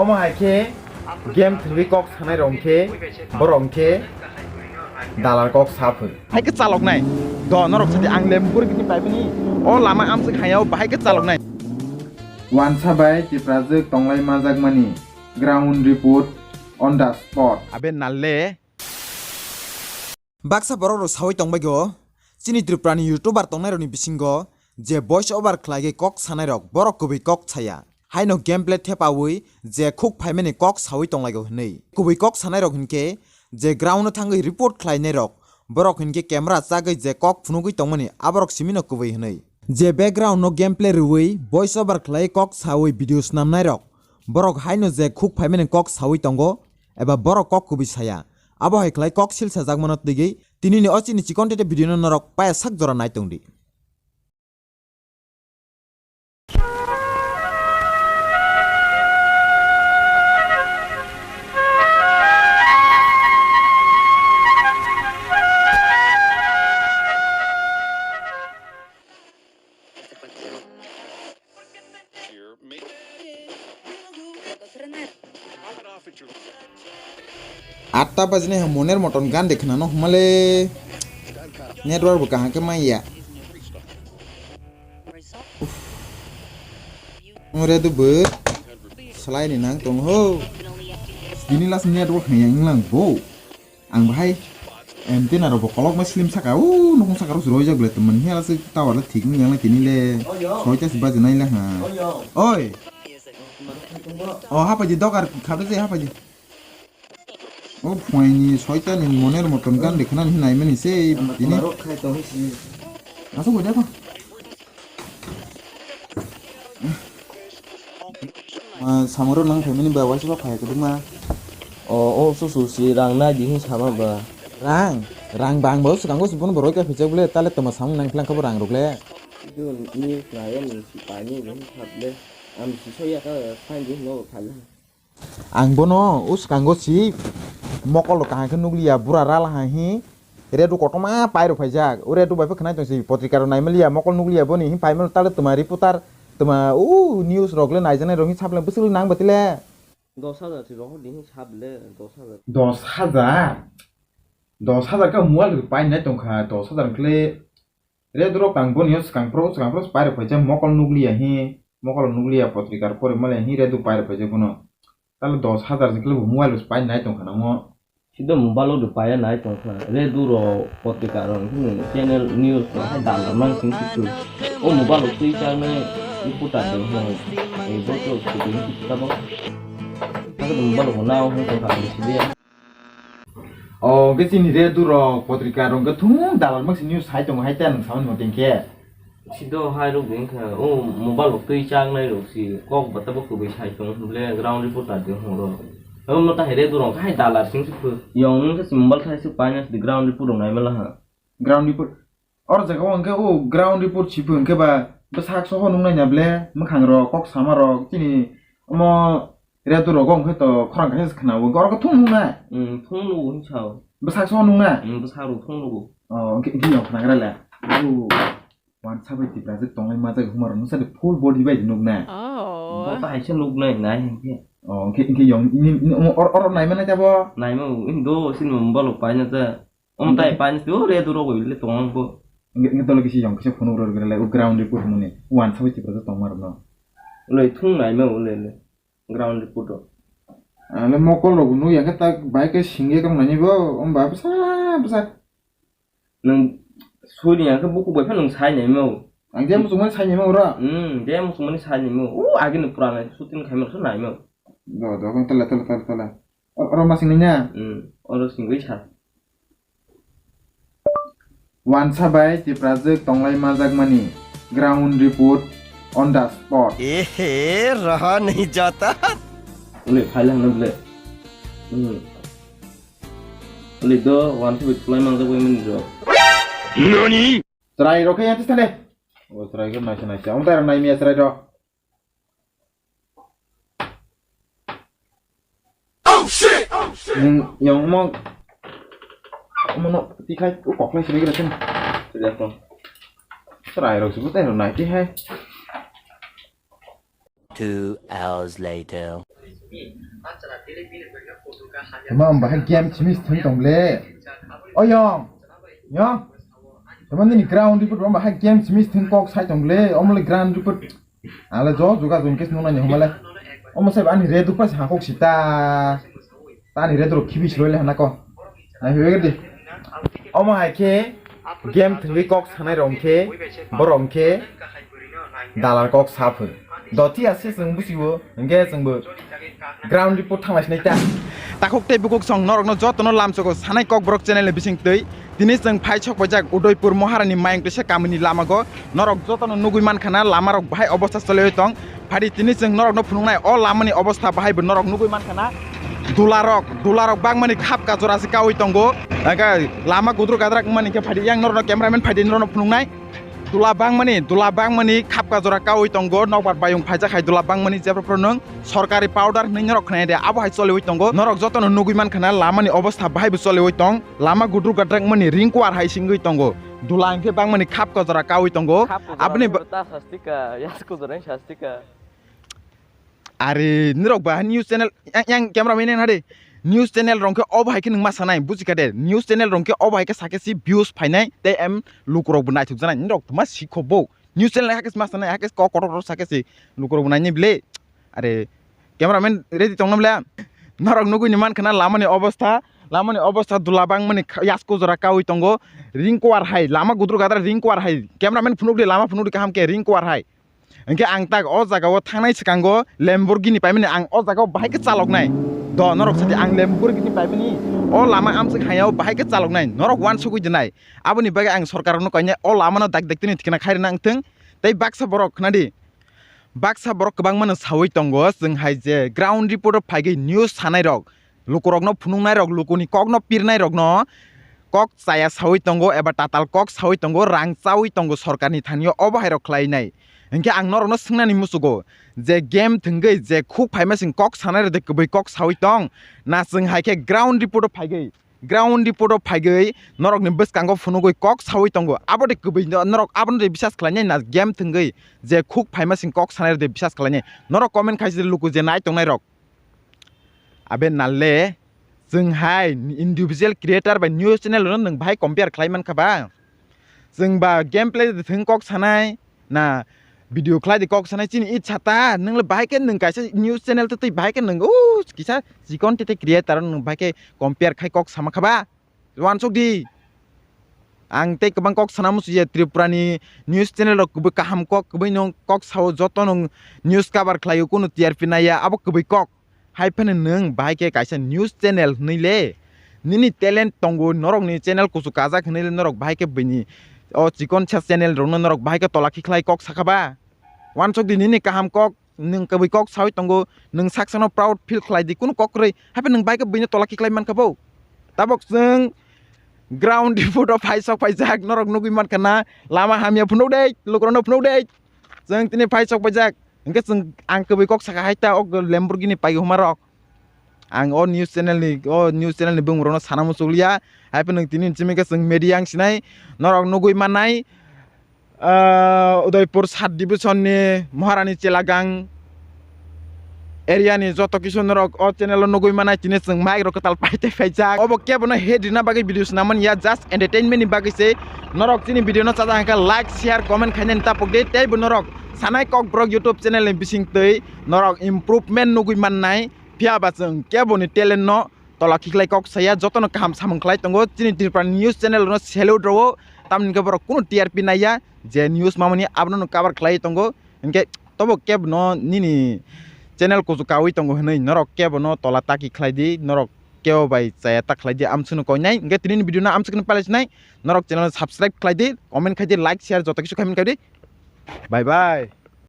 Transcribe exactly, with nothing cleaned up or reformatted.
Omo hai khe game thwngwi kok sanai rok khe borok khe dalar kok sa phwng. Hai khe chalok nai. Do norok sadi ang lem bur bini pai bini. O lama amswk hai o bahai khe chalok nai. Wansa bai Tiprajwk tonglai majakmani ground report on the spot. Abe nalle. Baksa borok rok sawi tongbai go, chini Tripura ni youtuber tongnai rok ni bisingo je voice over khlai khe kok sanai rok borok kubui kok saya. Haino gameplay thepawi je khuk phaimani kok sawi tonglai go hwnwi. Kubui kok sanai rok hinkhe je ground o thangwi report khlainai rok, borok hinkhe camera chagwi je kok phunugwi tongmani aborok simino kubui hwnwi. Je background no gameplay rwui voice over khlai kok sawi video snamnai rok, borok haino je khuk phaimani kok sawi tongo eba borok kok kubui saya. Abo hai khlai kok sil sajakmano twigwi tinini o chini chikon tete video no norok paya sak jora nai tongdi. Atta bajinai ha moner moton gan de khna no humale. Network bo kaham khe maya. Ore du bwt. Salai ni nang tong ho. Bini last network hanya inglang bo. Ang bahai antenna rok bo kolokma slim saka, o nokong saka rok se roijak belai tongmani, hiya se tower le thik wngya le tini le soita se baji nai le ha. Oi. O hapaji dogar khabe je hapaji. O phuaini soita ni moner moton gan de khna ni nai mani se tini. Asok bo de ko. Ma, samung rok nang phaimani ba, waisa ba phai kwdwkma. O, o, su, su, si, rang nai di hin sama ba. Rang? Rang bang bo, swkang bo, bono bo roi kha phaijak bole, tale toma samung nang philang kha bo rang rok le. Idu ni khlai ya ni si pai ni bo hin kha bole. Ang si so ya ka phai di no kha le. Ang bono o swkango si mokol rok kaham khe nukliya, bura rala hai hi redu kotorma pai rok phaijak. O redu bai phe khwnai tong si, potrika rok naimaliya, mokol nukliya boni hi paimano tale twma reporter, twma o news rok le naijaknai rok hi saple bwswk le nang ba tile. Dos hajar si rohor di hi sable, dos hajar. Dos hajar? Dos hajar ka mobile rok painai tongkha, dos hajar khle. Redu rok ang boni o swkang phro, swkang phro pai rok phaijak mokol nukliya hi, mokol nukliya potrika rok pore male hi redu pai rok phaijak bono. Tale dos hajar ni khe bo mobile rok pai nai tongkha namo. Sido mobile rok pai nai tongkha. Redu rok potrika rok channel news rok hai dal rok mang sing sing. O mobile rok twi chang nai reporter de ho. Ei bo to sing sing sabo. Tale mobile rok nao hong tongkha ang sidi. O, hwnkhe chini redu rok, potrika rok hwnkhe thung dalal mak sini sai tongo hai ta nwng samani mote hwnkhe. Sido hai rok hwnkhe, o mobile rok twi chak nai rok si, kok bata bo kwbwi sai tongo hwnle ground reporter de hwnlo. Abo mo ta hai redu rok hai dalal sing si phu. Yong nung se mobile sai si paina si ground report rok nai mala ha. Ground report. Oro jaga o hwnkhe o ground report siphi hwnkhe ba bwsak soho nuknai na ble mwkhang rok kok sama rok chini omo redu rogo hwnkhe to khorang kaisa se khna o hwnkhe oro khe thung nuknai. Hmm, thung nugo hwn sao. Bwsak soho nuknai? Hmm, bwsak rok thung nugo. O, hwnkhe, hwnkhe yong khnagra le. O, wansa bai Tiprajwk tonglai majak humar nungsa de full body bai nuknai. Oh. Bo ta hai se nuknai nai hwnkhe. O, hwnkhe, hwnkhe yong, ini, ini, omo or, or, naima nai tabo? Naima o, ini do, sini mobile rok paina ta. Omo tai painsi o redu rok le tong ang bo. Nge, nge tole kisi yong kisa phone ro gre le, o ground report muni. Wan sabai chipra tong mar no. Ulai thung nai ma ulai le. Ground report ro. Ale mokol rok nu yang ta bai ke singge tong nai bo, om ba bsa, bsa. Nung suri yang ke buku bai pha nung sai nai mo. Ang dia musung mani sai nai mo ro. Hmm, dia musung mani sai nai mo. O agi ni pura nai shooting khai mo so nai mo. Do, do, kong tole, tole, tole, tole. Oro masing nai na? Hmm, oro singwi sa. Wansa bai Tiprajwk tonglai majakmani ground report on the spot. Ehe, raha nahi jata. Ule, phai lang na ble. Hmm. Ule do, wansa bai tonglai majak bai mani do. Nani? Chwrai rok khe yanti sale. O chwrai khe naisa naisa. Ang tai rok nai miya chwrai rok. Nwng yang omo, omo no tikhai o koklai sini gira sini. Sini ako. Chwrai rok sini tai rok nai ti hai. Two hours later. Tama bahai game simi thwng tong le. Oyong. Yong. Tama nini ground report bahai game simi thwng kok sai tong le. Omo le ground report. Ale jo juga jun kes nuna ni homale. Omo sai ani red upas ha kok sita. Tani red ro khibi sroi le hana ko. Nai hwegedi. Omo hai khe game thwngwi kok sanai rok khe borok khe dalar kok sa phwrw. Doti ase chwng busiwo hwnkhe chwngbo ground report thanglaisnai ta. Takhuk tei bukhuk song norokno jotono lamsogo sanai kok borok channel ni bising twi. Tini chwng phai sok paijak Udaipur Maharani Mayung Tisa kamini lamago. Norok jotono nugwi mankha na lama rok bahai obostha choliwi tong. Phadi tini chwng norokno phunuknai o lamani obostha bahai bo norok nugwi mankha na. Dula rok, dula rok bangmani khapka jora se kawi tongo. Aka lama gudru gadrak wngmani khe phadi yang norokno cameraman phadi norokno phunuknai. Dula bangmani, dula bangmani khapka jora kawi tongo. Nokbar bayung phaijak hai dula bangmani jebra phuru nwng sorkari powder hwnwi norok khwnai de abo hai choliwi tongo. Norok jotono nugwi mankha na lamani obostha bahai bo choliwi tong. Lama gudru gadrak wngmani ring kuar hai singwi tongo. Dula hwnkhe bangmani khapka jora kawi tongo. Khapka jora aboni ba- ta sastika, yasko jora sastika. Are nirok ba news channel yang, yang camera man hade news channel rong khe obo hai khe nung ma sanai bujikha de news channel rong khe obo hai khe sakhe si views phainai tei em lukurok bo naithok janai nirok ma sikho bo news channel hai khe ma sanai hai khe kok kotor kotor sakhe si lukurok bo nainai bile are camera man ready tongna bile norok nugui ni man khana lama ni obostha lama ni obostha dula bang mani yasko jora kawi tongo ring kuar hai lama gudru gadra ring kuar hai camera man phunuk de lama phunuk de kaham khe ring kuar hai. Hingke ang tak o jaga o thangnai swkango Lamborghini paimani ang o jaga o bahai khe chaloknai. Do norok sadi ang Lamborghini paimani o lama amswk haya o bahai khe chaloknai. Norok wansugui dinai. Aboni bagwi ang sorkar rokno koinai o lama no dak dak tini thikna khairina wngthwng. Tei baksa borok khwnadi. Baksa borok kwbangma no sawi tongo chwng hai je ground report o phaigwi news sanai rok. Lukurokno phunuknairok, lukuni kokno pirnairokno kok chaya sawi tongo eba tatal kok sawi tongo, rang chawi tongo sorkarni thani-o, obo hairok khlainai. Hinkhe ang norokno swngnani muchugo je game thwngwi je khuk phaimasing kok sanairok de kwbwi kok sawi tong, na chwng hai khe ground report-o phaigwi, ground report-o phaigwi norokni bwskango phunugwi kok sawi tongo, abo de kwbwi no-, norok abono de bisas khlainai na game thwngwi je khuk phaimasing kok sanairok de bisas khlainai? Norok comment khaisidi luku je nai tongnairok. Abe nalle, chwng hai individual creator bai news channel no nwng bahai compare khlai mankha ba? Chwng ba gameplay de thwng kok sanai, na video khlai de kok sanai, chini itsa ta, nwng le bahai khe nwng kaisa news channel tei bahai khe nwng, o, kisa chikon tete creator nwng bahai khe compare khai kok sama kha ba? Wansuk di. Ang tei kwbang kok sana musu ya Tripura ni news channel rok kwbwi kaham kok kwbwi no kok sao joto no news cover khlaio kunu T R P naiya abo kwbwi kok. Hai phano nwng bahai khe kaisa news channel hwnwi le nini talent tongo norok ni channel kuchuk kajak hwnwi le norok bahai khe bini o chikon sa channel rok no norok bahai khe tola khe khlai kok sakha ba. Wansuk di nini kaham kok. Nwng kwbwi kok sawi tongo, nwng saksano proud feel khlai di, kunu kok kwrwi, haphai nwng bai khe buino tola kiklai mankha bo. Tabok chwng ground report o phai sok phaijak, norok nugwi mankha na, lama hamya phunuk dei, lukurokno phunuk dei. Chwng tini phai sok phaijak, hinkhe chwng ang kwbwi kok saka hai ta, o Lamborghini pai huma rok. Ang o news channel ni, o news channel ni bumung rokno sana muchukliya, haphai nwng tini chimi khe chwng media ang sinai, norok nugwi mannai, Ah, Udaipur sub division ni Maharani Chelagang area ni joto kisu norok o channel o nugwi manai tini chwng mic rok kwtal pai tei paijak. Obo kebo no head rina bagwi video swnamani ya, just entertainment ni bagwi se. Norok chini video no chaja hwnkhe like, share, comment khainani tapok di. Tei bo norok Sanai Kokborok YouTube channel ni bising twi norok improvement nugwi mannai. Phiya ba chwng kebo ni talent no tola khiklai kok saya, jotono kaham samung khlai tongo. Chini Tripura news channel no salute rwo, tamni hwnkhe borok kunu T R P naiya, je news mamani abono no cover khlai tongo. Hinkhe tobo kebo no nini channel kuchuk kawi tongo hwnwi norok kebo no tola taki khlai di, norok kebo bai chaya ta khlai di, amswkno koinai. Hinkhe tini ni video no amswkno palaisinai, norok channel no subscribe khlai di, comment khai di, like, share joto kisu khaimani khai di. Bye bye.